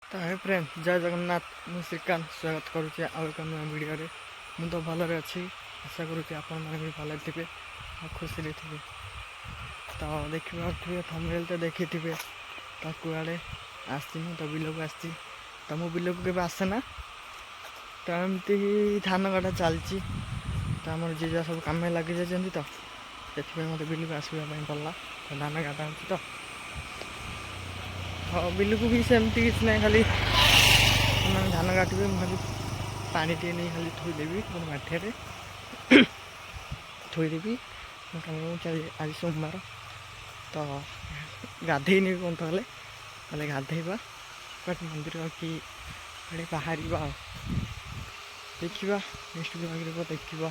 ତ ହେ ଫ୍ରେଣ୍ଡ, ଜୟ ଜଗନ୍ନାଥ। ମୁଁ ଶ୍ରୀକାନ୍ତ, ସ୍ୱାଗତ କରୁଛି ଆଉ ଏକ ନୂଆ ଭିଡ଼ିଓରେ। ମୁଁ ତ ଭଲରେ ଅଛି, ଆଶା କରୁଛି ଆପଣମାନେ ବି ଭଲରେ ଥିବେ ଆଉ ଖୁସିରେ ଥିବେ। ତ ଦେଖିପାରୁଥିବେ, ଥମ୍ବନେଲ୍ ତ ଦେଖିଥିବେ, ତ କୁଆଡ଼େ ଆସିଛି ମୁଁ? ତ ବିଲକୁ ଆସିଛି। ତ ମୁଁ ବିଲକୁ କେବେ ଆସେ ନା। ତ ଏମିତି ଧାନ କଟା ଚାଲିଛି, ତ ଆମର ଯିଏ ଯାହା ସବୁ କାମରେ ଲାଗିଯାଇଛନ୍ତି, ତ ସେଥିପାଇଁ ମୋତେ ବିଲକୁ ଆସିବା ପାଇଁ ପଡ଼ିଲା। ତ ଧାନ କାଟା ହେଉଛି, ତ ହଁ, ବିଲକୁ ବି ସେମିତି କିଛି ନାହିଁ, ଖାଲି ସେମାନେ ଧାନ କାଟିବେ, ମୁଁ ଖାଲି ପାଣି ଟିକେ ନେଇ ଖାଲି ଥୋଇଦେବି, ଗୋଟେ ମାଠିଆରେ ଥୋଇଦେବି। ମୁଁ କାମ ଚାଲି। ଆଜି ସୋମବାର, ତ ଗାଧେଇନି ବି ପର୍ଯ୍ୟନ୍ତ। ହେଲେ ହେଲେ ଗାଧେଇବା, କୁଆଡ଼େ ମନ୍ଦିର କି କୁଆଡ଼େ ବାହାରିବା ଆଉ ଦେଖିବା, ନେକ୍ସଟ ବ୍ଲଗ୍ରେ ଦେଖିବା।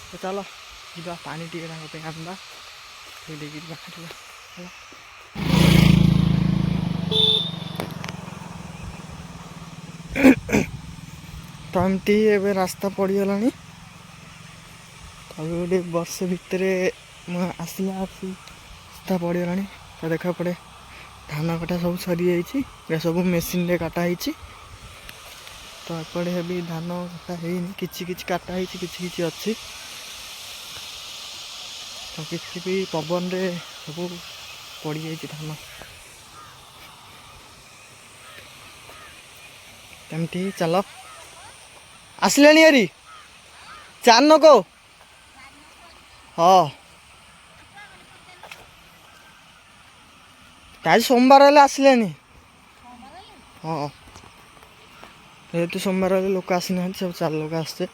ତ ଚାଲ ଯିବା, ପାଣି ଟିକେ ତାଙ୍କ ପାଇଁ ଆଣିବା, ଥୋଇ ଦେଇକି ବାହାରିବା ହେଲା। ତ ଏମିତି ଏବେ ରାସ୍ତା ପଡ଼ିଗଲାଣି। ତ ଗୋଟେ ବର୍ଷ ଭିତରେ ମୁଁ ଆସିଲା ଆସି ରାସ୍ତା ପଡ଼ିଗଲାଣି। ତ ଦେଖ, ଏପଟେ ଧାନ କଟା ସବୁ ସରିଯାଇଛି, ଏ ସବୁ ମେସିନରେ କାଟା ହେଇଛି। ତ ଏପଟେ ବି ଧାନ କଟା ହେଇନି, କିଛି କିଛି କାଟା ହେଇଛି, କିଛି କିଛି ଅଛି। ତ କିଛି ବି ପବନରେ ସବୁ ପଡ଼ିଯାଇଛି ଧାନ। ଏମିତି ଚାଲ। ଆସିଲେଣି ହାରି ଚାର ନକ। ହଁ, ଆଜି ସୋମବାର ହେଲେ ଆସିଲେଣି। ହଁ, ଯେହେତୁ ସୋମବାର ହେଲେ ଲୋକ ଆସିନାହାନ୍ତି, ସବୁ ଚାର ଲୋକ ଆସିছে।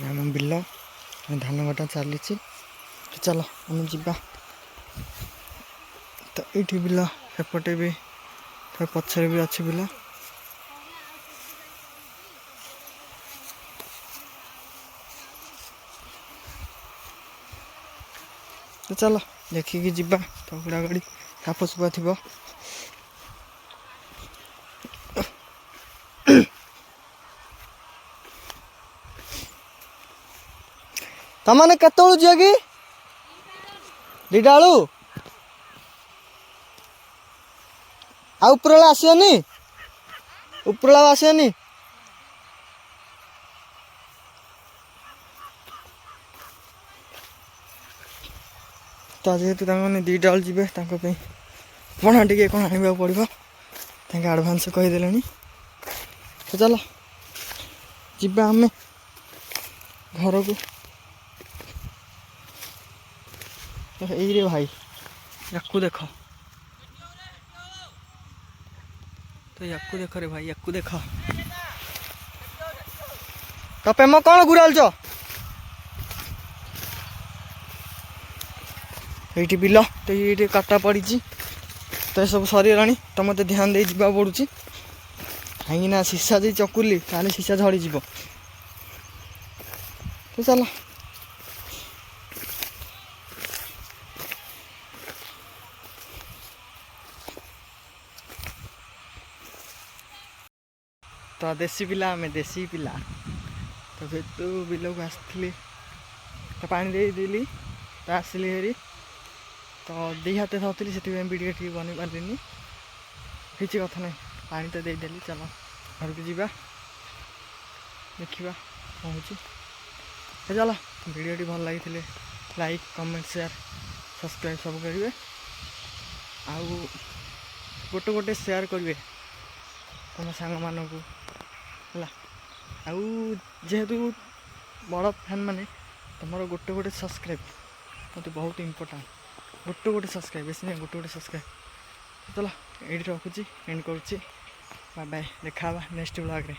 ଆମ ବିଲ ଧାନ କଟା ଚାଲିଛି, ତ ଚାଲ ଆମେ ଯିବା। ତ ଏଇଠି ବିଲ, ସେପଟେ ବି, ତା ପଛରେ ବି ଅଛି ବିଲ। ତ ଚାଲ ଦେଖିକି ଯିବା। ତ ଗାଡ଼ି ସାପ ସୁପା ଥିବ। ତମାନେ କେତେବେଳୁ ଯିବ କି? 2ଟା ବେଳୁ? ଆଉ ଉପରବେଳା ଆସିବନି? ଉପରବେଳା ଆଉ ଆସିବନି? ତ ଯେହେତୁ ତାଙ୍କମାନେ 2ଟା ବେଳୁ ଯିବେ, ତାଙ୍କ ପାଇଁ ପଣା ଟିକେ କ'ଣ ଆଣିବାକୁ ପଡ଼ିବ, ତାଙ୍କେ ଆଡ଼ଭାନ୍ସ କହିଦେଲେଣି। ତ ଚାଲ ଯିବା ଆମେ ଘରକୁ। ଏଇରେ ଭାଇ, ୟାକୁ ଦେଖ ତ, ୟାକୁ ଦେଖ ରେ ଭାଇ, ୟାକୁ ଦେଖ ତ। ପ୍ରେମ କ'ଣ ଗୁରାଲୁଛ? ଏଇଠି ବିଲ, ତ ଏଇଠି କାଟା ପଡ଼ିଛି, ତ ଏସବୁ ସରିଗଲାଣି। ତ ମୋତେ ଧ୍ୟାନ ଦେଇ ଯିବାକୁ ପଡ଼ୁଛି, କାହିଁକିନା ସୀସା ଯଦି ଚକୁଲି ତାହେଲେ ସୀସା ଝଡ଼ିଯିବ। ତ ଚାଲ। ତ ଦେଶୀ ପିଲା ଆମେ, ଦେଶୀ ପିଲା। ତ ଯେହେତୁ ବିଲକୁ ଆସିଥିଲି, ତ ପାଣି ଦେଇଦେଲି, ତ ଆସିଲି ହେରି। ତ ଦୁଇ ହାତେ ଧରିଥିଲି, ସେଥିପାଇଁ ଭିଡ଼ିଓ ଟିକେ ବନେଇ ପାରିଲିନି। କିଛି କଥା ନାହିଁ, ପାଣି ତ ଦେଇଦେଲି। ଚାଲ ଘରକୁ ଯିବା, ଦେଖିବା କ'ଣ ହେଉଛି। ତ ଚାଲ, ଭିଡ଼ିଓଟି ଭଲ ଲାଗିଥିଲେ ଲାଇକ୍, କମେଣ୍ଟ, ସେୟାର, ସବସ୍କ୍ରାଇବ୍ ସବୁ କରିବେ ଆଉ ଗୋଟେ ଗୋଟେ ସେୟାର କରିବେ ତୁମ ସାଙ୍ଗମାନଙ୍କୁ ହେଲା। ଆଉ ଯେହେତୁ ବଡ଼ ଫ୍ୟାନ୍ ମାନେ, ତୁମର ଗୋଟେ ଗୋଟେ ସବସ୍କ୍ରାଇବ୍ ମୋତେ ବହୁତ ଇମ୍ପୋର୍ଟାଣ୍ଟ। ଗୋଟେ ଗୋଟେ ସବସ୍କ୍ରାଇବ୍, ବେଶୀ ନାହିଁ, ଗୋଟେ ଗୋଟେ ସବସ୍କ୍ରାଇବ୍। ଚାଲ, ଏଇଠି ରଖୁଛି, ଏଣ୍ଡ କରୁଛି। ବାଏ ବାଏ, ଦେଖା ହେବା ନେକ୍ସଟ ବ୍ଲଗ୍ରେ।